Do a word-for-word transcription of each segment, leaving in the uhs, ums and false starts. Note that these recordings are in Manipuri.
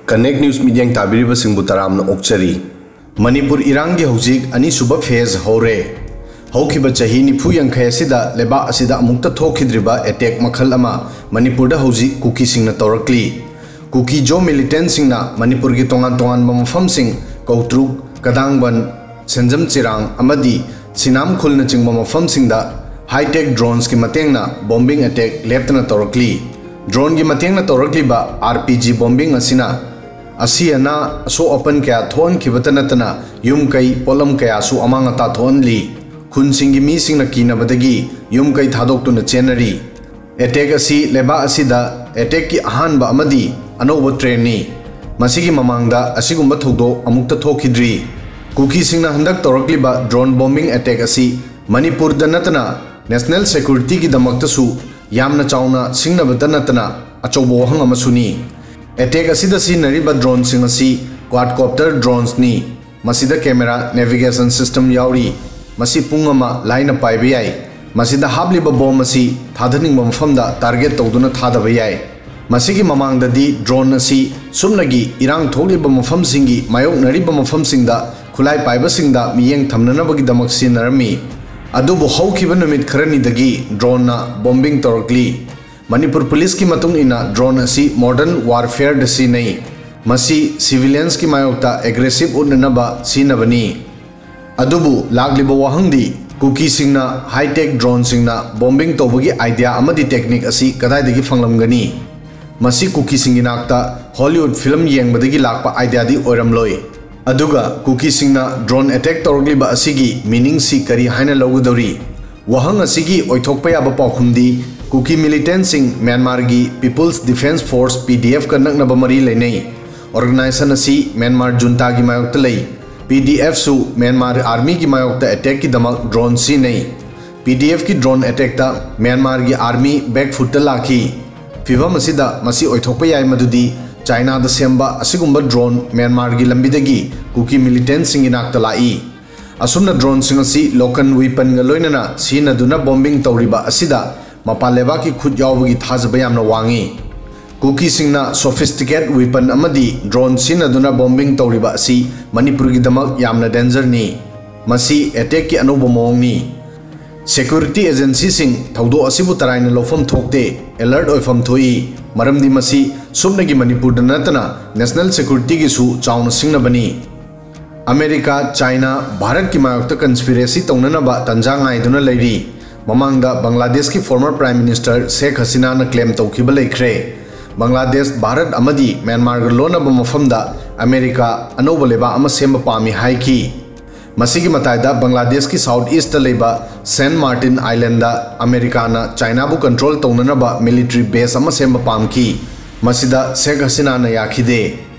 Connect News ꯃꯤꯠꯌꯦꯡ ꯇꯥꯕꯤꯔꯤꯕꯁꯤꯡꯕꯨ ꯇꯔꯥꯝꯅ ꯑꯣꯛꯆꯔꯤ꯫ ꯃꯅꯤꯄꯨꯔ ꯏꯔꯥꯡꯒꯤ ꯍꯧꯖꯤꯛ ꯑꯅꯤꯁꯨꯕ phase ꯍꯧꯔꯦ꯫ ꯍꯧꯈꯤꯕ ꯆꯍꯤ ꯅꯤꯐꯨ ꯌꯥꯡꯈꯩ ꯑꯁꯤꯗ ꯂꯩꯕꯥꯛ ꯑꯁꯤꯗ ꯑꯃꯨꯛꯇ ꯊꯣꯛꯈꯤꯗ꯭ꯔꯤꯕ attack ꯃꯈꯜ ꯑꯃ ꯃꯅꯤꯄꯨꯔꯗ ꯍꯧꯖꯤꯛ ꯀꯨꯀꯤꯁꯤꯡꯅ ꯇꯧꯔꯛꯂꯤ꯫ ꯀꯨꯀꯤ ꯖꯣ militantꯁꯤꯡꯅ ꯃꯅꯤꯄꯨꯔꯒꯤ ꯇꯣꯉꯥꯟ ꯇꯣꯉꯥꯟꯕ ꯃꯐꯝꯁꯤꯡ, ꯀꯧꯇ꯭ꯔꯨꯛ, ꯀꯗꯥꯡꯕꯟ, ꯁꯦꯟꯖꯝ ꯆꯤꯔꯥꯡ ꯑꯃꯗꯤ ꯁꯤꯅꯥꯝ ꯈꯨꯜꯅꯆꯤꯡꯕ ꯃꯐꯝꯁꯤꯡꯗ high-tech dronesꯀꯤ ꯃꯇꯦꯡꯅ bombing attack ꯂꯦꯞꯇꯅ ꯇꯧꯔꯛꯂꯤ꯫ Droneꯒꯤ ꯃꯇꯦꯡꯅ ꯇꯧꯔꯛꯂꯤꯕ RPG bombing ꯑꯁꯤꯅ ꯑꯁꯤ ꯑꯅꯥ, ꯑꯁꯣꯛ ꯑꯄꯟ ꯀꯌꯥ ꯊꯣꯛꯍꯟꯈꯤꯕꯇ ꯅꯠꯇꯅ ꯌꯨꯝ ꯀꯩ, ꯄꯣꯠꯂꯝ ꯀꯌꯥꯁꯨ ꯑꯃꯥꯡ ꯑꯇꯥ ꯊꯣꯛꯍꯜꯂꯤ꯫ ꯈꯨꯟꯁꯤꯡꯒꯤ ꯃꯤꯁꯤꯡꯅ ꯀꯤꯅꯕꯗꯒꯤ ꯌꯨꯝ ꯀꯩ ꯊꯥꯗꯣꯛꯇꯨꯅ ꯆꯦꯟꯅꯔꯤ꯫ Attack ꯑꯁꯤ ꯂꯩꯕꯥꯛ ꯑꯁꯤꯗ attackꯀꯤ ꯑꯍꯥꯟꯕ ꯑꯃꯗꯤ ꯑꯅꯧꯕ trendꯅꯤ꯫ ꯃꯁꯤꯒꯤ ꯃꯃꯥꯡꯗ ꯑꯁꯤꯒꯨꯝꯕ ꯊꯧꯗꯣꯛ ꯑꯃꯨꯛꯇ ꯊꯣꯛꯈꯤꯗ꯭ꯔꯤ꯫ ꯀꯨꯀꯤꯁꯤꯡꯅ ꯍꯟꯗꯛ ꯇꯧꯔꯛꯂꯤꯕ drone bombing attack ꯑꯁꯤ ꯃꯅꯤꯄꯨꯔꯗ ꯅꯠꯇꯅ national securityꯒꯤꯗꯃꯛꯇꯁꯨ ꯌꯥꯝꯅ ꯆꯥꯎꯅ ꯁꯤꯡꯅꯕꯇ ꯅꯠꯇꯅ ꯑꯆꯧꯕ ꯋꯥꯍꯪ ꯑꯃꯁꯨꯅꯤ꯫ Attack ꯑꯁꯤꯗ ꯁꯤꯖꯤꯟꯅꯔꯤꯕ droneꯁꯤꯡ ꯑꯁꯤ quadcopter dronesꯅꯤ꯫ ꯃꯁꯤꯗ camera, navigation system ꯌꯥꯎꯔꯤ꯫ ꯃꯁꯤ ꯄꯨꯡ ꯑꯃ ꯂꯥꯏꯅ ꯄꯥꯏꯕ ꯌꯥꯏ꯫ ꯃꯁꯤꯗ ꯍꯥꯞꯂꯤꯕ bomb ꯑꯁꯤ ꯊꯥꯗꯅꯤꯡꯕ ꯃꯐꯝꯗ target ꯇꯧꯗꯨꯅ ꯊꯥꯗꯕ ꯌꯥꯏ꯫ ꯃꯁꯤꯒꯤ ꯃꯃꯥꯡꯗꯗꯤ drone ꯑꯁꯤ ꯁꯨꯞꯅꯒꯤ ꯏꯔꯥꯡ ꯊꯣꯛꯂꯤꯕ ꯃꯐꯝꯁꯤꯡꯒꯤ ꯃꯥꯌꯣꯛꯅꯔꯤꯕ ꯃꯐꯝꯁꯤꯡꯗ ꯈꯨꯠꯂꯥꯏ ꯄꯥꯏꯕꯁꯤꯡꯗ ꯃꯤꯠꯌꯦꯡ ꯊꯝꯅꯅꯕꯒꯤꯗꯃꯛ ꯁꯤꯖꯤꯟꯅꯔꯝꯃꯤ꯫ ꯑꯗꯨꯕꯨ ꯍꯧꯈꯤꯕ ꯅꯨꯃꯤꯠ ꯈꯔꯅꯤꯗꯒꯤ droneꯅ bombing ꯇꯧꯔꯛꯂꯤ꯫ ꯃꯅꯤꯄꯨꯔ ꯄꯨꯂꯤꯁꯀꯤ ꯃꯇꯨꯡ ꯏꯟꯅ drone ꯑꯁꯤ modern warfareꯗ ꯁꯤꯖꯤꯟꯅꯩ꯫ ꯃꯁꯤ civiliansꯀꯤ ꯃꯥꯌꯣꯛꯇ aggressive ꯎꯠꯅꯅꯕ ꯁꯤꯖꯤꯟꯅꯕꯅꯤ꯫ ꯑꯗꯨꯕꯨ ꯂꯥꯛꯂꯤꯕ ꯋꯥꯍꯪꯗꯤ, ꯀꯨꯀꯤꯁꯤꯡꯅ high-tech droneꯁꯤꯡꯅ bombing ꯇꯧꯕꯒꯤ idea ꯑꯃꯗꯤ technique ꯑꯁꯤ ꯀꯗꯥꯏꯗꯒꯤ ꯐꯪꯂꯝꯒꯅꯤ? ꯃꯁꯤ ꯀꯨꯀꯤꯁꯤꯡꯒꯤ ꯅꯥꯛꯇ Hollywood film ꯌꯦꯡꯕꯗꯒꯤ ꯂꯥꯛꯄ ideaꯗꯤ ꯑꯣꯏꯔꯝꯂꯣꯏ꯫ ꯑꯗꯨꯒ ꯀꯨꯀꯤꯁꯤꯡꯅ drone attack ꯇꯧꯔꯛꯂꯤꯕ ꯑꯁꯤꯒꯤ meaningꯁꯤ ꯀꯔꯤ ꯍꯥꯏꯅ ꯂꯧꯒꯗꯧꯔꯤ? ꯋꯥꯍꯪ ꯑꯁꯤꯒꯤ ꯑꯣꯏꯊꯣꯛꯄ ꯌꯥꯕ ꯄꯥꯎꯈꯨꯝꯗꯤ, ꯀꯨꯀꯤ militantꯁꯤꯡ ꯃ꯭ꯌꯥꯟꯃꯥꯔꯒꯤ People's Defence Force, PDFꯀ ꯅꯛꯅꯕ ꯃꯔꯤ ꯂꯩꯅꯩ꯫ Organisation ꯑꯁꯤ ꯃ꯭ꯌꯥꯟꯃꯥꯔ juntꯥꯒꯤ ꯃꯥꯌꯣꯛꯇ ꯂꯩ꯫ PDFꯁꯨ ꯃ꯭ꯌꯥꯟꯃꯥꯔ armyꯒꯤ ꯃꯥꯌꯣꯛꯇ attackꯀꯤꯗꯃꯛ drone ꯁꯤꯖꯤꯟꯅꯩ꯫ PDFꯀꯤ drone attackꯇ ꯃ꯭ꯌꯥꯟꯃꯥꯔꯒꯤ army back footꯇ ꯂꯥꯛꯈꯤ꯫ ꯐꯤꯚꯝ ꯑꯁꯤꯗ ꯃꯁꯤ ꯑꯣꯏꯊꯣꯛꯄ ꯌꯥꯏ ꯃꯗꯨꯗꯤ Chinaꯗ ꯁꯦꯝꯕ ꯑꯁꯤꯒꯨꯝꯕ drone ꯃ꯭ꯌꯥꯟꯃꯥꯔꯒꯤ ꯂꯝꯕꯤꯗꯒꯤ ꯀꯨꯀꯤ militantꯁꯤꯡꯒꯤ ꯅꯥꯛꯇ ꯂꯥꯛꯏ꯫ ꯑꯁꯨꯝꯅ droneꯁꯤꯡ ꯑꯁꯤ local weaponꯒ ꯂꯣꯏꯅꯅ ꯁꯤꯖꯤꯟꯅꯗꯨꯅ bombing ꯇꯧꯔꯤꯕ ꯑꯁꯤꯗ ꯃꯄꯥꯟ ꯂꯩꯕꯥꯛꯀꯤ ꯈꯨꯠ ꯌꯥꯎꯕꯒꯤ ꯊꯥꯖꯕ ꯌꯥꯝꯅ ꯋꯥꯡꯏ꯫ ꯀꯨꯀꯤꯁꯤꯡꯅ sophisticated weapon ꯑꯃꯗꯤ drone ꯁꯤꯖꯤꯟꯅꯗꯨꯅ bombing ꯇꯧꯔꯤꯕ ꯑꯁꯤ ꯃꯅꯤꯄꯨꯔꯒꯤꯗꯃꯛ ꯌꯥꯝꯅ dangerꯅꯤ꯫ ꯃꯁꯤ attackꯀꯤ ꯑꯅꯧꯕ ꯃꯑꯣꯡꯅꯤ꯫ Security agencyꯁꯤꯡ ꯊꯧꯗꯣꯛ ꯑꯁꯤꯕꯨ ꯇꯔꯥꯏꯅ ꯂꯧꯐꯝ ꯊꯣꯛꯇꯦ, alert ꯑꯣꯏꯐꯝ ꯊꯣꯛꯏ, ꯃꯔꯝꯗꯤ ꯃꯁꯤ ꯁꯨꯞꯅꯒꯤ ꯃꯅꯤꯄꯨꯔꯗ ꯅꯠꯇꯅ national securityꯒꯤꯁꯨ ꯆꯥꯎꯅ ꯁꯤꯡꯅꯕꯅꯤ꯫ ꯑꯃꯦꯔꯤꯀꯥ, ꯆꯥꯏꯅꯥ, ꯚꯥꯔꯠꯀꯤ ꯃꯥꯌꯣꯛꯇ conspiracy ꯇꯧꯅꯅꯕ ꯇꯟꯖꯥ ꯉꯥꯏꯗꯨꯅ ꯂꯩꯔꯤ꯫ ꯃꯃꯥꯡꯗ ꯕꯪꯒ꯭ꯂꯥꯗꯦꯁꯀꯤ former Prime Minister ꯁꯦꯈ ꯍꯁꯤꯅꯥꯅ claim ꯇꯧꯈꯤꯕ ꯂꯩꯈ꯭ꯔꯦ꯫ ꯕꯪꯒ꯭ꯂꯥꯗꯦꯁ, ꯚꯥꯔꯠ ꯑꯃꯗꯤ ꯃ꯭ꯌꯥꯟꯃꯥꯔꯒ ꯂꯣꯟꯅꯕ ꯃꯐꯝꯗ ꯑꯃꯦꯔꯤꯀꯥ ꯑꯅꯧꯕ ꯂꯩꯕꯥꯛ ꯑꯃ ꯁꯦꯝꯕ ꯄꯥꯝꯃꯤ ꯍꯥꯏꯈꯤ꯫ ꯃꯁꯤꯒꯤ ꯃꯇꯥꯏꯗ ꯕꯪꯒ꯭ꯂꯥꯗꯦꯁꯀꯤ south eastꯇ ꯂꯩꯕ Saint Martin Islandꯗ ꯑꯃꯦꯔꯤꯀꯥꯅ ꯆꯥꯏꯅꯥꯕꯨ control ꯇꯧꯅꯅꯕ military base ꯑꯃ ꯁꯦꯝꯕ ꯄꯥꯝꯈꯤ꯫ ꯃꯁꯤꯗ ꯁꯦꯈ ꯍꯁꯤꯅꯥꯅ ꯌꯥꯈꯤꯗꯦ꯫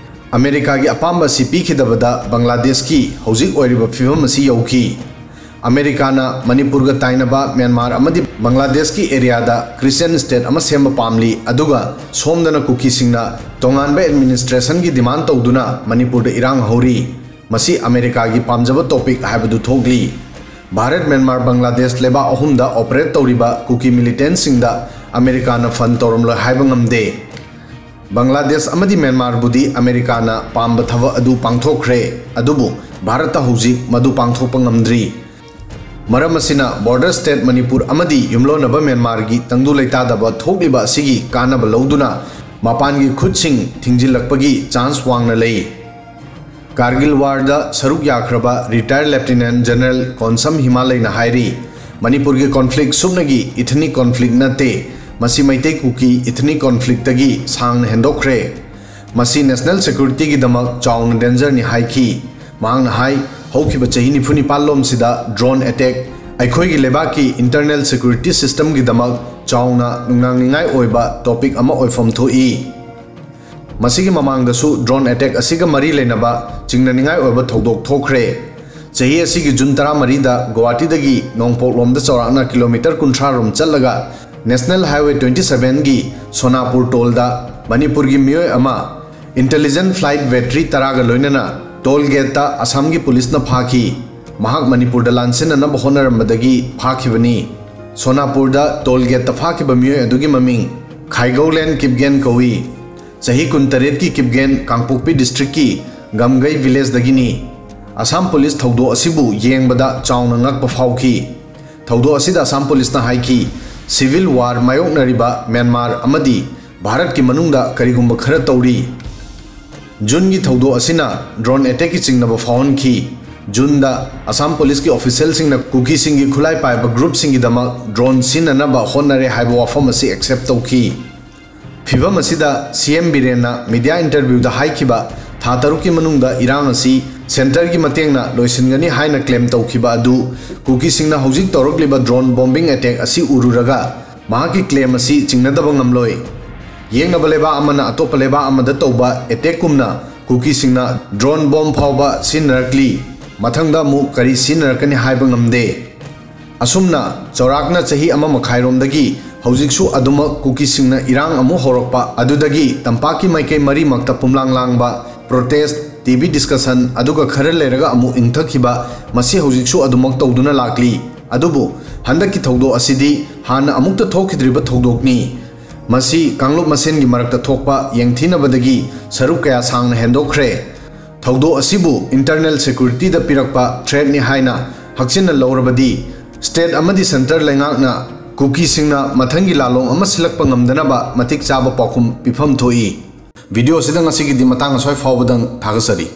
ꯑꯃꯦꯔꯤꯀꯥꯒꯤ ꯑꯄꯥꯝꯕ ꯑꯁꯤ ꯄꯤꯈꯤꯗꯕꯗ ꯕꯪꯒ꯭ꯂꯥꯗꯦꯁꯀꯤ ꯍꯧꯖꯤꯛ ꯑꯣꯏꯔꯤꯕ ꯐꯤꯕꯝ ꯑꯁꯤ ꯌꯧꯈꯤ꯫ ꯑꯃꯦꯔꯤꯀꯥꯅ ꯃꯅꯤꯄꯨꯔꯒ ꯇꯥꯏꯅꯕ ꯃ꯭ꯌꯥꯟꯃꯥꯔ ꯑꯃꯗꯤ ꯕꯪꯒ꯭ꯂꯥꯗꯦꯁꯀꯤ areaꯗ Christian state ꯑꯃ ꯁꯦꯝꯕ ꯄꯥꯝꯂꯤ, ꯑꯗꯨꯒ ꯁꯣꯝꯗꯅ ꯀꯨꯀꯤꯁꯤꯡꯅ ꯇꯣꯉꯥꯟꯕ administrationꯒꯤ demand ꯇꯧꯗꯨꯅ ꯃꯅꯤꯄꯨꯔꯗ ꯏꯔꯥꯡ ꯍꯧꯔꯤ꯫ ꯃꯁꯤ ꯑꯃꯦꯔꯤꯀꯥꯒꯤ ꯄꯥꯝꯖꯕ topic ꯍꯥꯏꯕꯗꯨ ꯊꯣꯛꯂꯤ꯫ ꯚꯥꯔꯠ, ꯃ꯭ꯌꯥꯟꯃꯥꯔ, ꯕꯪꯒ꯭ꯂꯥꯗꯦꯁ ꯂꯩꯕꯥꯛ ꯑꯍꯨꯝꯗ operate ꯇꯧꯔꯤꯕ ꯀꯨꯀꯤ militantꯁꯤꯡꯗ ꯑꯃꯦꯔꯤꯀꯥꯅ fund ꯇꯧꯔꯝꯂꯣꯏ ꯍꯥꯏꯕ ꯉꯝꯗꯦ꯫ ꯕꯪꯒ꯭ꯂꯥꯗꯦꯁ ꯑꯃꯗꯤ ꯃ꯭ꯌꯥꯟꯃꯥꯔꯕꯨꯗꯤ ꯑꯃꯦꯔꯤꯀꯥꯅ ꯄꯥꯝꯕ ꯊꯕꯛ ꯑꯗꯨ ꯄꯥꯡꯊꯣꯛꯈ꯭ꯔꯦ, ꯑꯗꯨꯕꯨ ꯚꯥꯔꯠꯇ ꯍꯧꯖꯤꯛ ꯃꯗꯨ ꯄꯥꯡꯊꯣꯛꯄ ꯉꯝꯗ꯭ꯔꯤ꯫ ꯃꯔꯝ ꯑꯁꯤꯅ border state ꯃꯅꯤꯄꯨꯔ ꯑꯃꯗꯤ ꯌꯨꯝꯂꯣꯟꯅꯕ ꯃ꯭ꯌꯥꯟꯃꯥꯔꯒꯤ ꯇꯪꯗꯨ ꯂꯩꯇꯥꯗꯕ ꯊꯣꯛꯂꯤꯕ ꯑꯁꯤꯒꯤ ꯀꯥꯟꯅꯕ ꯂꯧꯗꯨꯅ ꯃꯄꯥꯟꯒꯤ ꯈꯨꯠꯁꯤꯡ ꯊꯤꯡꯖꯤꯜꯂꯛꯄꯒꯤ chance ꯋꯥꯡꯅ ꯂꯩ꯫ ꯀꯥꯔꯒꯤꯜ warꯗ ꯁꯔꯨꯛ ꯌꯥꯈ꯭ꯔꯕ retired Lieutenant General ꯀꯣꯟꯁꯝ ꯍꯤꯃꯥꯂꯩꯅ ꯍꯥꯏꯔꯤ, ꯃꯅꯤꯄꯨꯔꯒꯤ conflict ꯁꯨꯞꯅꯒꯤ ethnic conflict ꯅꯠꯇꯦ, ꯃꯁꯤ ꯃꯩꯇꯩ ꯀꯨꯀꯤ ethnic conflictꯇꯒꯤ ꯁꯥꯡꯅ ꯍꯦꯟꯗꯣꯛꯈ꯭ꯔꯦ꯫ ꯃꯁꯤ national securityꯒꯤꯗꯃꯛ ꯆꯥꯎꯅ dangerꯅꯤ ꯍꯥꯏꯈꯤ꯫ ꯃꯍꯥꯛꯅ ꯍꯥꯏ, ꯍꯧꯈꯤꯕ ꯆꯍꯤ ꯅꯤꯐꯨ ꯅꯤꯄꯥꯜ ꯂꯣꯝꯁꯤꯗ drone attack ꯑꯩꯈꯣꯏꯒꯤ ꯂꯩꯕꯥꯛꯀꯤ internal security systemꯒꯤꯗꯃꯛ ꯆꯥꯎꯅ ꯅꯨꯡꯅꯥꯡꯅꯤꯡꯉꯥꯏ ꯑꯣꯏꯕ topic ꯑꯃ ꯑꯣꯏꯐꯝ ꯊꯣꯛꯏ꯫ ꯃꯁꯤꯒꯤ ꯃꯃꯥꯡꯗꯁꯨ drone attack ꯑꯁꯤꯒ ꯃꯔꯤ ꯂꯩꯅꯕ ꯆꯤꯡꯅꯅꯤꯡꯉꯥꯏ ꯑꯣꯏꯕ ꯊꯧꯗꯣꯛ ꯊꯣꯛꯈ꯭ꯔꯦ꯫ ꯆꯍꯤ ꯑꯁꯤꯒꯤ ꯖꯨꯟ ꯇꯔꯥꯃꯔꯤꯗ ꯒꯨꯋꯥꯍꯥꯇꯤꯗꯒꯤ ꯅꯣꯡꯄꯣꯛꯂꯣꯝꯗ ꯆꯥꯎꯔꯥꯛꯅ kilometre ꯀꯨꯟꯊ꯭ꯔꯥ ꯔꯣꯝ ꯆꯠꯂꯒ National Highway twenty sevenꯒꯤ ꯁꯣꯅꯥꯄꯨꯔ tollꯗ ꯃꯅꯤꯄꯨꯔꯒꯤ ꯃꯤꯑꯣꯏ ꯑꯃ intelligent flight battery ꯇꯔꯥꯒ ꯂꯣꯏꯅꯅ toll gateꯇ ꯑꯁꯥꯝꯒꯤ ꯄꯨꯂꯤꯁꯅ ꯐꯥꯈꯤ꯫ ꯃꯍꯥꯛ ꯃꯅꯤꯄꯨꯔꯗ ꯂꯥꯟꯁꯤꯟꯅꯅꯕ ꯍꯣꯠꯅꯔꯝꯕꯗꯒꯤ ꯐꯥꯈꯤꯕꯅꯤ꯫ ꯁꯣꯅꯥꯄꯨꯔꯗ toll gateꯇ ꯐꯥꯈꯤꯕ ꯃꯤꯑꯣꯏ ꯑꯗꯨꯒꯤ ꯃꯃꯤꯡ ꯈꯥꯏꯒꯧꯂꯦꯟ ꯀꯤꯞꯒꯦꯟ ꯀꯧꯏ꯫ ꯆꯍꯤ ꯀꯨꯟꯇꯔꯦꯠꯀꯤ ꯀꯤꯞꯒꯦꯟ ꯀꯥꯡꯄꯣꯛꯄꯤ ꯗꯤꯁꯇ꯭ꯔꯤꯛꯀꯤ ꯒꯝꯒꯩ ꯚꯤꯂꯦꯖꯗꯒꯤꯅꯤ꯫ ꯑꯁꯥꯝ ꯄꯨꯂꯤꯁ ꯊꯧꯗꯣꯛ ꯑꯁꯤꯕꯨ ꯌꯦꯡꯕꯗ ꯆꯥꯎꯅ ꯉꯛꯄ ꯐꯥꯎꯈꯤ꯫ ꯊꯧꯗꯣꯛ ꯑꯁꯤꯗ ꯑꯁꯥꯝ ꯄꯨꯂꯤꯁꯅ ꯍꯥꯏꯈꯤ, ꯁꯤꯚꯤꯜ ꯋꯥꯔ ꯃꯥꯌꯣꯛꯅꯔꯤꯕ ꯃ꯭ꯌꯥꯟꯃꯥꯔ ꯑꯃꯗꯤ ꯚꯥꯔꯠꯀꯤ ꯃꯅꯨꯡꯗ ꯀꯔꯤꯒꯨꯝꯕ ꯈꯔ ꯇꯧꯔꯤ꯫ ꯖꯨꯟꯒꯤ ꯊꯧꯗꯣꯛ ꯑꯁꯤꯅ ꯗ꯭ꯔꯣꯟ ꯑꯦꯇꯦꯛꯀꯤ ꯆꯤꯡꯅꯕ ꯐꯥꯎꯍꯟꯈꯤ꯫ ꯖꯨꯟꯗ ꯑꯁꯥꯝ ꯄꯨꯂꯤꯁꯀꯤ ꯑꯣꯐꯤꯁꯤꯌꯦꯜꯁꯤꯡꯅ ꯀꯨꯀꯤꯁꯤꯡꯒꯤ ꯈꯨꯠꯂꯥꯏ ꯄꯥꯏꯕ ꯒ꯭ꯔꯨꯞꯁꯤꯡꯒꯤꯗꯃꯛ ꯗ꯭ꯔꯣꯟ ꯁꯤꯖꯤꯟꯅꯅꯕ ꯍꯣꯠꯅꯔꯦ ꯍꯥꯏꯕ ꯋꯥꯐꯝ ꯑꯁꯤ ꯑꯦꯛꯁꯦꯞ ꯇꯧꯈꯤ꯫ ꯐꯤꯚꯝ ꯑꯁꯤꯗ ꯁꯤ ꯑꯦꯝ ꯕꯤꯔꯦꯟꯅ ꯃꯤꯗꯤꯌꯥ ꯏꯟꯇꯔꯚ꯭ꯌꯨꯗ ꯍꯥꯏꯈꯤꯕ ꯊꯥ ꯇꯔꯨꯛꯀꯤ ꯃꯅꯨꯡꯗ ꯏꯔꯥꯡ ꯑꯁꯤ ꯁꯦꯟꯇꯔꯒꯤ ꯃꯇꯦꯡꯅ ꯂꯣꯏꯁꯤꯟꯒꯅꯤ ꯍꯥꯏꯅ ꯀ꯭ꯂꯦꯝ ꯇꯧꯈꯤꯕ ꯑꯗꯨ ꯀꯨꯀꯤꯁꯤꯡꯅ ꯍꯧꯖꯤꯛ ꯇꯧꯔꯛꯂꯤꯕ ꯗ꯭ꯔꯣꯟ ꯕꯣꯝꯕꯤꯡ ꯑꯦꯇꯦꯛ ꯑꯁꯤ ꯎꯔꯨꯔꯒ ꯃꯍꯥꯛꯀꯤ ꯀ꯭ꯂꯦꯝ ꯑꯁꯤ ꯆꯤꯡꯅꯗꯕ ꯉꯝꯂꯣꯏ꯫ ꯌꯦꯛꯅꯕ ꯂꯩꯕꯥꯛ ꯑꯃꯅ ꯑꯇꯣꯞꯄ ꯂꯩꯕꯥꯛ ꯑꯃꯗ ꯇꯧꯕ ꯑꯦꯇꯦꯛꯀꯨꯝꯅ ꯀꯨꯀꯤꯁꯤꯡꯅ ꯗ꯭ꯔꯣꯟ ꯕꯣꯝ ꯐꯥꯎꯕ ꯁꯤꯖꯤꯟꯅꯔꯛꯂꯤ꯫ ꯃꯊꯪꯗ ꯑꯃꯨꯛ ꯀꯔꯤ ꯁꯤꯖꯤꯟꯅꯔꯛꯀꯅꯤ ꯍꯥꯏꯕ ꯉꯝꯗꯦ꯫ ꯑꯁꯨꯝꯅ ꯆꯥꯎꯔꯥꯛꯅ ꯆꯍꯤ ꯑꯃ ꯃꯈꯥꯏꯔꯣꯝꯗꯒꯤ ꯍꯧꯖꯤꯛꯁꯨ ꯑꯗꯨꯃꯛ ꯀꯨꯀꯤꯁꯤꯡꯅ ꯏꯔꯥꯡ ꯑꯃꯨꯛ ꯍꯧꯔꯛꯄ, ꯑꯗꯨꯗꯒꯤ ꯇꯝꯄꯥꯛꯀꯤ ꯃꯥꯏꯀꯩ ꯃꯔꯤꯃꯛꯇ ꯄꯨꯝꯂꯥꯡ ꯂꯥꯡꯕ, ꯄ꯭ꯔꯣꯇꯦꯁ, ꯇꯤ ꯚꯤ ꯗꯤꯁꯀꯁꯟ, ꯑꯗꯨꯒ ꯈꯔ ꯂꯩꯔꯒ ꯑꯃꯨꯛ ꯏꯪꯊꯈꯤꯕ, ꯃꯁꯤ ꯍꯧꯖꯤꯛꯁꯨ ꯑꯗꯨꯃꯛ ꯇꯧꯗꯨꯅ ꯂꯥꯛꯂꯤ꯫ ꯑꯗꯨꯕꯨ ꯍꯟꯗꯛꯀꯤ ꯊꯧꯗꯣꯛ ꯑꯁꯤꯗꯤ ꯍꯥꯟꯅ ꯑꯃꯨꯛꯇ ꯊꯣꯛꯈꯤꯗ꯭ꯔꯤꯕ ꯊꯧꯗꯣꯛꯅꯤ꯫ ꯃꯁꯤ ꯀꯥꯡꯂꯨꯞ ꯃꯁꯦꯟꯒꯤ ꯃꯔꯛꯇ ꯊꯣꯛꯄ ꯌꯦꯡꯊꯤꯅꯕꯗꯒꯤ ꯁꯔꯨꯛ ꯀꯌꯥ ꯁꯥꯡꯅ ꯍꯦꯟꯗꯣꯛꯈ꯭ꯔꯦ꯫ ꯊꯧꯗꯣꯛ ꯑꯁꯤꯕꯨ ꯏꯟꯇꯔꯅꯦꯜ ꯁꯦꯀ꯭ꯌꯨꯔꯤꯇꯤꯗ ꯄꯤꯔꯛꯄ ꯊ꯭ꯔꯦꯠꯅꯤ ꯍꯥꯏꯅ ꯍꯛꯆꯤꯟꯅ ꯂꯧꯔꯕꯗꯤ, ꯁ꯭ꯇꯦꯠ ꯑꯃꯗꯤ ꯁꯦꯟꯇꯔ ꯂꯩꯉꯥꯛꯅ ꯀꯨꯀꯤꯁꯤꯡꯅ ꯃꯊꯪꯒꯤ ꯂꯥꯂꯣꯡ ꯑꯃ ꯁꯤꯜꯂꯛꯄ ꯉꯝꯗꯅꯕ ꯃꯇꯤꯛ ꯆꯥꯕ ꯄꯥꯎꯈꯨꯝ ꯄꯤꯐꯝ ꯊꯣꯛꯏ꯫ ꯚꯤꯗꯤꯑꯣ ꯑꯁꯤꯗ ꯉꯁꯤꯒꯤꯗꯤ ꯃꯇꯥꯡ ꯑꯁ꯭ꯋꯥꯏ ꯐꯥꯎꯕꯗꯪ ꯊꯥꯒꯠꯆꯔꯤ꯫